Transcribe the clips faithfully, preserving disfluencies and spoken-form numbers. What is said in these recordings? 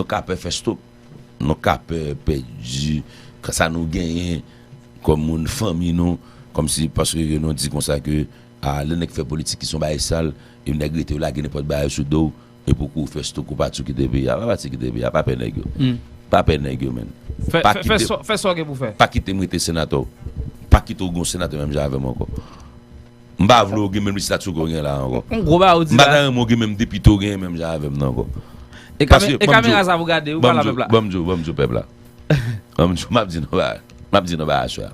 ka pè fè stop. Nou ka pè pèdi sa nou genyen kòm moun, fanmi nou, kòmsi paske ke nou di konsa ke a, lè nèg fè politik ki se yon bagay sal, e nèg rete yo lage nenpòt bagay sou do w, epi w kouri fè stop, ou pati, ou kite peyi a. Pa pati, kite peyi a, pa pè nèg yo. Pa pè nèg yo, menn. Pa kite, fè sa w gen pou fè. Pa kite m rete senatè w. Pa kite w gen yon senatè menm jan avè m ankò. M pa vle w gen menm estati w gen la ankò. M pa ta renmen w gen menm depite w gen menm jan avè m nan ankò. E kamera sa pou gade, ou pale avè pèp la. Ban m di w, ban m di w pèp la. Ban m di w, m ap di nou bagay. M ap di nou bagay aswè a.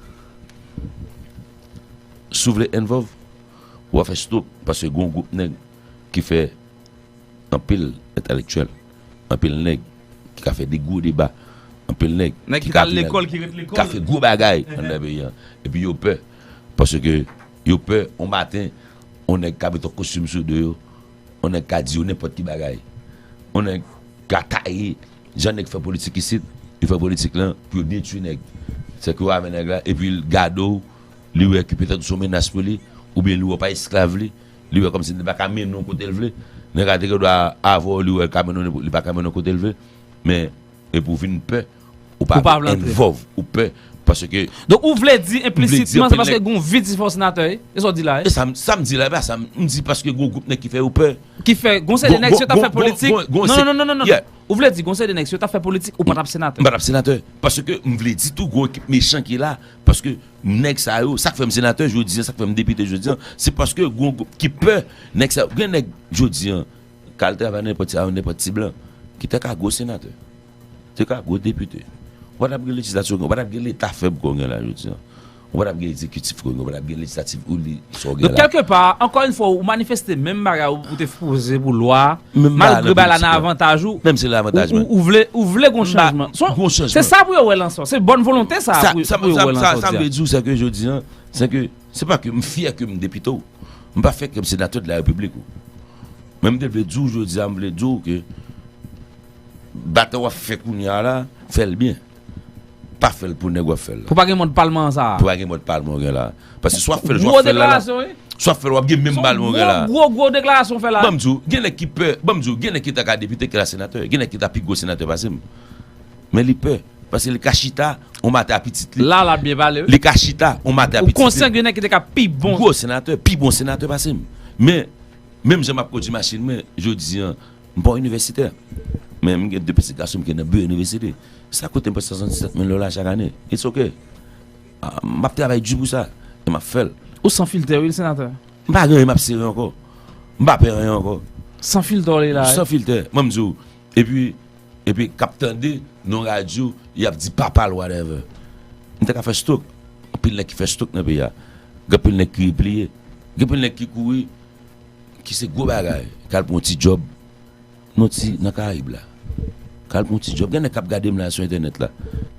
Si w vle involve, w a fè stop, paske gen yon gwoup nèg ki fè anpil entèlektyèl, anpil nèg ki ka fè de gwo deba, anpil nèg ki ka vin ka fè gwo bagay anndan peyi a. Epi yo pè, paske yo pè yon maten yon nèg ka met yon kostim sou do yo, yon nèg ka di yo nenpòt ki bagay, yon nèg ka taye jan nèg fè politik isit, yo fè politik lan pou yo detwi nèg. Sèke yo avè nèg la, epi l gade w, li wè ke petèt ou se yon menas pou li, oubyen li wè w pa esklav li, li wè kòmsi li pa ka mennen w kote l vle. Nèg la te gen dwa avè w, li wè l ka mennen w, li pa ka mennen w kote l vle. Men, epi w vin pè, ou pa vle involve, ou pè, paske. Donk, ou vle di enplisitman, se paske gen yon vid ki fè w senatè, e sa w di la, e? E sa, sa m di la, e pa sa, m di paske gen yon gwoup nèg ki fè yo pè. Ki fè, gon seri de nèg, si yo t ap fè politik. Non, non, non, non, non. Ou vle di, gon seri de nèg, si yo t ap fè politik, ou pa t ap senatè. M pa t ap senatè. Paske m vle di tou, gon ekip mechan ki la. Paske nèg sa yo, sa k fè m senatè jodi an, sa k fè m depite jodi an, se paske gon gwoup ki pè nèg sa yo. Gen nèg jodi an, k al travay nan nenpòt, nenpòt ti blan, ki te ka gwo senatè, te ka gwo depite. Ou pa t ap gen lejislati w gen, ou pa t ap gen leta fèb ke w gen la jodi an. Ou pa t ap gen egzekitif ke w gen, ou pa t ap gen lejislatif ou li sa w gen la. Donk, kèlkepa, ankò yon fwa, ou manifeste menm bagay ou te poze pou lwa a, malgre bagay la nan avantaj ou. Menm si l nan avantaj mwen. Ou vle, ou vle gon chanjman. Se sa pou yo wè lan sa. Se bòn volonte sa pou yo wè lan sa. Sa m vle di w, se ke jodi an, se ke, se pa ke m fyè ke m depite w. M pa fyè ke m senatè de la repiblik ou. Men m te vle di w jodi a, m vle di w ke batay w ap fè kounye a la, fè l byen. Pa fè l pou nèg w ap fè l la. Pou pa gen mòd palman an sa a. Pou pa gen mòd palman w gen la. Paske si w ap fè l jan w ap fè l la la, si w ap fè l w ap gen menm palman w gen la. Gwo, gwo, gwo deklarasyon w fè la. Ban m di w, gen nèg ki pè, ban m di w, gen nèg ki ta ka depite ke la senatè. Gen nèg ki ta pi gwo senatè pase m. Men li pè. Paske li ka chita yon maten a pitit li. La, l ap byen pale, wi. Li ka chita yon maten a pitit li. Ou konsyan gen nèg ki te ka pi bon. Gwo senatè, pi bon senatè pase m. Men, menm jan m ap kondui machin mwen, jodi an, m pa yon inivèsitè. Men m gen de pitit gason m ki nan biwo inivèsite. Sa koute m prèske swasanndiset mil dola chak ane. It's ok. Ah, m ap travay di pou sa. E m ap fè l. Ou san filtè, wi, senatè. M pa gen anyen m ap sere ankò. M pa pè anyen ankò. San filtè w ye la, wi. San filtè. Ban m di w. Epi, epi k ap tande nan radyo, y ap di papa l, whatever. M te ka fè stroke. Anpil nèg ki fè stroke nan peyi a. Gen anpil nèg ki repliye. Gen anpil nèg ki kouri, ki se gwo bagay. K al pran yon ti djòb nan ti, nan Karayib la. K al pran yon ti djòb. Gen nèg k ap gade m la sou entènèt la,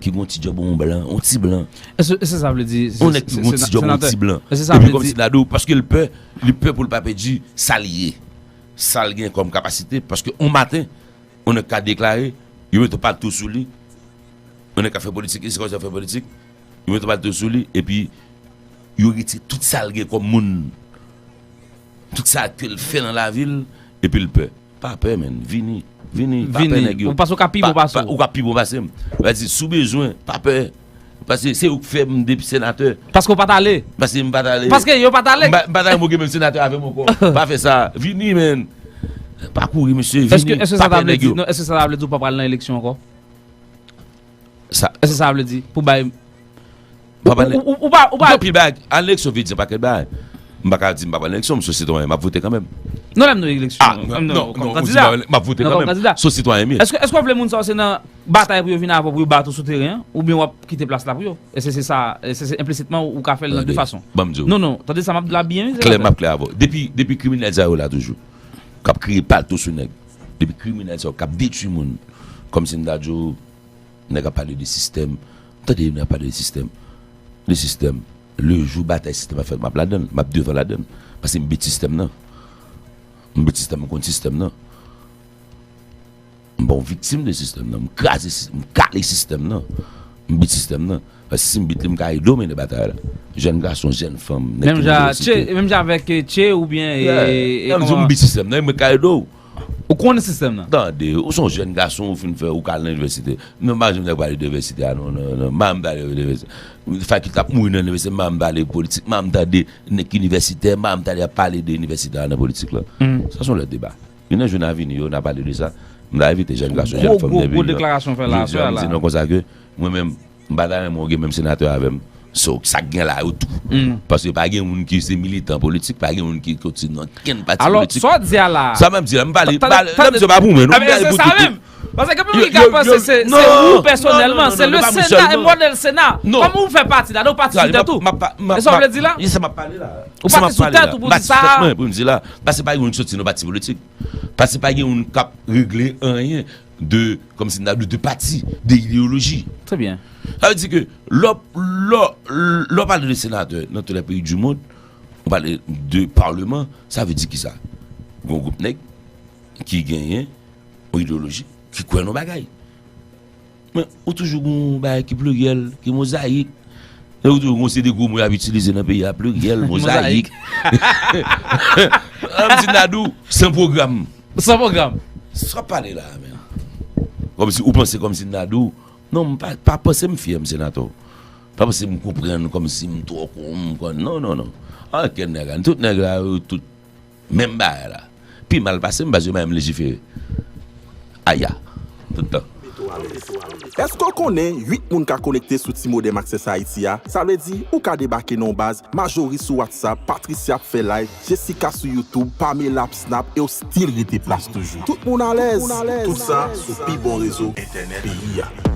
ki gen yon ti djòb yon blan, yon ti blan. Èske, èske sa vle di, yon nèg ki gen yon ti djòb yon ti blan. Epi kòmsi l ap di w, paske l pè, li pè pou l pa pèdi sa l ye, sa l gen kòm kapasite, paske yon maten, yon nèg ka deklare, yo mete yon palto sou li, yon nèg ka fè politik, e se kòmsi l ap fè politik, yo mete yon palto sou li, epi yo retire tout sa l gen kòm moun, tout sa ke l fè nan lavi l, epi l pè. Pa pè, menn, vini, vini, pa pè nèg yo. Ou panse w ka pi bon pase m. Ou ka pi bon pase m. Sa vle di, si w bezwen, pa pè. Paske se ou k fè m depi senatè. Paske w pa t ale. Paske m pa t ale. Paske yo pa t ale. M pa, m pa t ale, mwen gen menm senatè avè m ankò. Pa fè sa. Vini, menn. Pa kouri, mesye. Vini. Pa pè nèg yo. Non, èske sa ta vle di ou pa pral nan eleksyon ankò? Sa. Èske sa vle di pou bay. Ou, ou, ou pa, ou pa. Gen anpil bagay. Al nan eleksyon vle di yon pakèt bagay. M pa ka di m pa pral nan eleksyon, m se yon sitwayen, m ap vote kanmenm. Non, lè m nan eleksyon. Ah, non, non, non, ou di m ap vote kanmenm. M se yon sitwayen m ye. Èske, èske w vle moun sa yo se nan batay pou yo vin avè w pou yo bat ou sou teren an, oubyen w ap kite plas la pou yo? E se, se sa, e se, se enplisitman ou ka fè l nan de fason. Ban m di w. Non, non, tande sa m ap di la byen, wi, senatè. Klè, m ap klè avè w. Depi, depi kriminèl sa yo la toujou, k ap kriye palto sou nèg. Depi kriminèl sa yo k ap detwi moun, kòmsi m ta di w, nèg ap pale de sistèm. Tande, nèg ap pale de sistèm. De sistèm. Le jou batay sistèm ap fèt, m ap ladan l. M ap devan ladan l. Paske m bit sistèm nan. M bit sistèm, m konn sistèm nan. M pa yon viktim de sistèm nan. M kraze sistèm, m kale sistèm nan. M bit sistèm nan. Paske si m bit li, m ka ede w mennen batay la. Jèn gason, jèn fanm, nèg ki nan inivèsite. Menm jan avèk, eh, Che oubyen, eh, eh, kòman? M di w, m bit sistèm nan, mwen ka ede w. Ou konnen sistèm nan. Tande, ou se yon jèn gason, ou fin fè, ou ka al nan inivèsite. Men m pa janm tande pale de inivèsite a, non, non, non. M pa janm tande de inivèsite. Fakilte ap mouri nan inivèsite, m pa janm tande politik, m pa janm tande nèg ki inivèsitè, m pa janm tande ap pale de inivèsite a nan politik la. Sa se yon lòt deba. Youn nan jou n a vini yo, n a pale de sa. M ta envite jèn gason, jèn fanm nan peyi an. Gwo, gwo deklarasyon fè la, jodi a, m di nou konsa ke mwen menm, m pa ta renmen w gen menm senatè avè m. So, sa k gen la yo tou. Paske pa gen moun ki se militan politik, pa gen moun ki soti nan kenn pati politik. Alò, sa w di a la. Sa m ap di la, m pale, pale, lè m di pa pou mwen, non, m pale pou tout. Paske gen moun ki ka panse se ou pèsonèlman, se le Sena e modèl Sena. Kòm ou fè pati la, ou pati sou tèt ou. E sa w vle di la? Ou pati sou tèt ou pou di sa? Mwen, pou m di la, paske pa gen moun ki soti nan pati politik. Paske pa gen moun k ap regle anyen de, kòmsi n ta di, de pati, de ideyoloji. Trè byen. Sa vle di ke lè w, lè w, lè w pale de senatè nan tout lè peyi di mond, ou pale de paleman, sa vle di kisa? Gon gwoup nèg ki genyen yon ideyoloji, ki kwè nan bagay. Men ou toujou gon bagay ki pliryèl, ki mozayik. E ou toujou gon seri de gwo mo y ap itilize nan peyi a, pliryèl, mozayik. An m di Nadou, san pwogram. San pwogram. Sa w ap pale la a, men. Kòmsi ou panse kòmsi Nadou. Non, m pa, pa panse m fyè, m senatè. Pa panse m konprann kòmsi m twò kon, m konn. Non, non, non. Ankenn nèg la. Tout nèg la, yo tout menm bagay la. Pi mal pase m, paske yo pa menm lejifere. Aya. Tout tan. Èske w konnen uit moun ka konekte sou T-Modem Access Haïti a? Sa vle di, ou ka debake nan yon baz Marjorie sou WhatsApp, Patricia ap fè live, Jessica sou YouTube, Pamela ap snap e w still rete plas toujou. Tout moun alèz. Tout sa sou pi bon rezo entènèt peyi a.